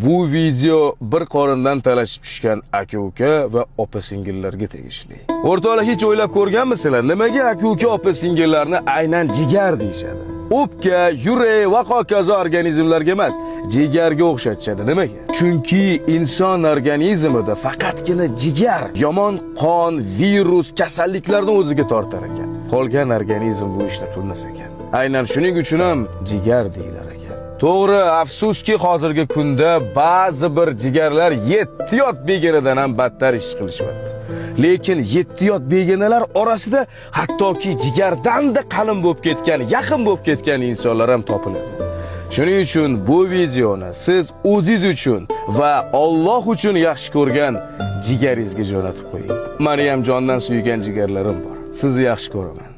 Bu video bir qorindan talashib tushgan aka-uka va opa-singillarga tegishli. O'rtoqlar, hech o'ylab ko'rganmisizlar, nimaga aka-uka, opa-singillarni aynan jigar deyishadi? O'pka, yurak va hokazo organizmlarga emas, jigarga o'xshatishadi. Nimaga? Chunki inson organizmida faqatgina jigar yomon qon, virus, kasalliklarni o'ziga tortar ekan. Qolgan organizm bu ishni qilmas ekan. Aynan shuning uchun ham jigar deyilar ekan. To'g'ri, afsuski, hozirgi kunda ba'zi bir jigarlar yetti yot beginadan ham battar ish qilishyapti. Lekin yetti yot beginalar orasida hattoki jigardan-da qalin bo'lib ketgan, yaqin bo'lib ketgan insonlar ham topiladi. Shuning uchun bu videoni siz o'zingiz uchun va Alloh uchun yaxshi ko'rgan jigaringizga jo'natib qo'ying. Meni ham jondan suygan jigarlarim bor. Sizni yaxshi ko'raman.